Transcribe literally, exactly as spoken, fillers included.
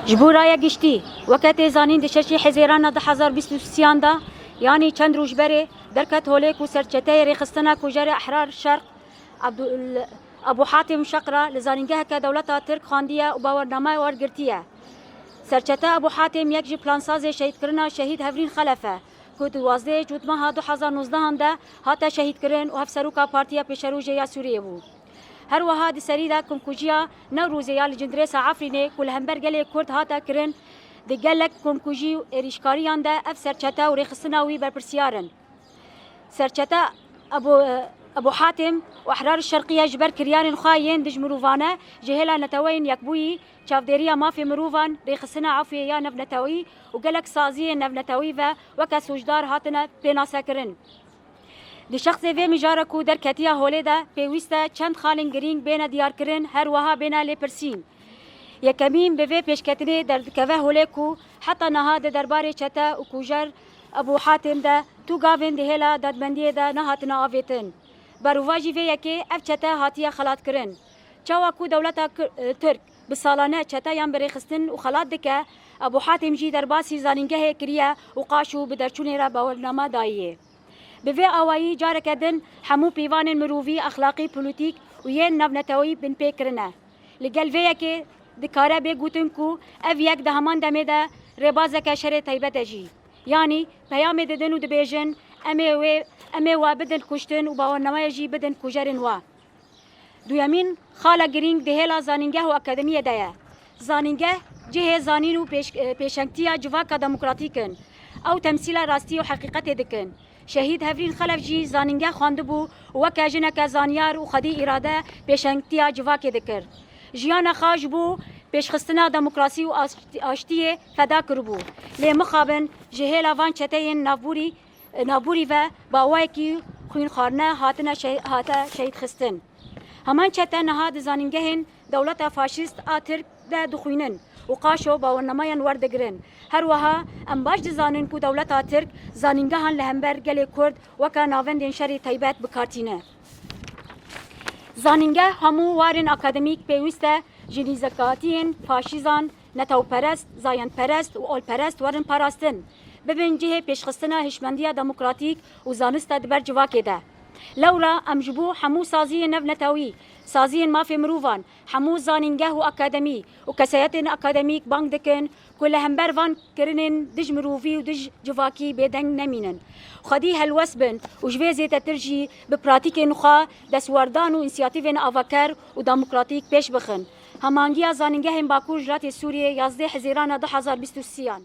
Ji bo raya giştî, weke tê zanîn di şeşê Hezêrana du hezar bîst û sêyan de, yanî çend roj berê, derket holê ku serçeteyê rêxistina kujerê Ehrar Şerq, Abdul-, Ebû Hatim Şeqra li zanîngeheke dewleta Tirk xwendiye û bawername wergirtiye. Serçete Ebû Hatim yek ji plansazê şehîdkirina Şehîd Hevrîn Xelef e, ku di duwazdehê Cotmeha du hezar nozdehan de hate şehîdkirin û hevseroka Partiya Pêşerojê ya Sûriyê bû. Her wiha di serî de komkujiya Newrozê ya li Cindirêsa Efrînê ku li hember gelê Kurd hate kirin, di gelek komkujî û êrîşkariyan de ev serçete û rêxistina wî berpirsiyar in. Serçete Ebû, Ebû Hatim û Ehrar Şerqiye ji ber kiryarên xwe yên dijmirovane ji hêla Neteweyên Yekbûyî, çavdêriya mafê mirovan, rêxistina efûyê ya navneteweyî û gelek saziyên navneteweyî ve weke sûcdar hatine pênasekirin. Di şexsê vê mijara ku derketiya holê de pêwîst e çend xalên girîng bêne diyarkirin, her wiha bêne lêpirsîn. Yekemîn, bi vê pêşketinê derdikeve holê ku heta niha di derbarê çete û kujer Ebû Hatim de tu gavên di hêla dadmendiyê de nehatine avêtin. Berovajî vê yekê ev çete hatiye xelatkirin. Çawa ku dewleta Kir-, e, Tirk bi salane çeteyan birêxistin û xelat dike, Ebû Hatim jî derbasî zanîngehê kiriye û qaşo bi derçûnê re bawername dayiye. Bi vê awayî careke din hemû pîvanên mirovî, exlaqî, polîtîk û yên navneteweyî binpê kirine. Li gel vê yekê dikare bê gotin ku ev yek di heman demê de rêbazeke şerê taybet e jî. Yanî peyamê didin û dibêjin, em ê wê, em ê we bidin kuştin û bawernameya jî bidin kujerên we. Duyemîn xala girîng di hêla zanîngeh û akademiyê de ye. Zanîngeh cihê zanîn û pêş-, e, pêşengtiya civaka demokratîk in. Ew temsîla rastî û heqîqetê dikin. Şehîd Hevrîn Xelef jî zanîngeh xwendibû û weke jineke zanyar û xwedî îrade pêşengtiya civakê dikir. Jiyana xwe ji bo pêşxistina demokrasî û aşt-, aştiyê feda kiribû. Lê mixabin ji hêla van çeteyên navborî, navborî ve bi awayekî xwînxwarine hatine şe-, hate şehîdxistin. Heman çete niha di zanîngehên dewleta faşîst a Tirk de dixwînin û qaşo bawernameyan werdigirin. Her wiha em baş dizanin ku dewleta Tirk zanîngehan li hember gelê Kurd weke navendên şerê taybet bi kar tîne. Zanîngeh hemû warên akademîk pêwîst e ji nîzikatiyên faşîzan, netewperest, zayendperest û olperest werin parastin, bibin cihê pêşxistina hişmendiya demokratîk û zanista di ber civakê de. Lewra em ji bo hemû saziyên navnetewî, saziyên mafê mirovan, hemû zanîngeh û akademî û kesayetên akademîk bang dikin ku li hember van kirinên dij mirovî û dij civakî bêdeng nemînin. Xwedî helwest bin û ji vê zêdetir jî bi pratîkên xwe destwerdan û însiyatîfên avaker û demokratîk pêş bixin. Hemangiya Zanîngehên Bakur Jilatê Sûriyê, yazdeh Hezîrana du hezar bîst û sêyan.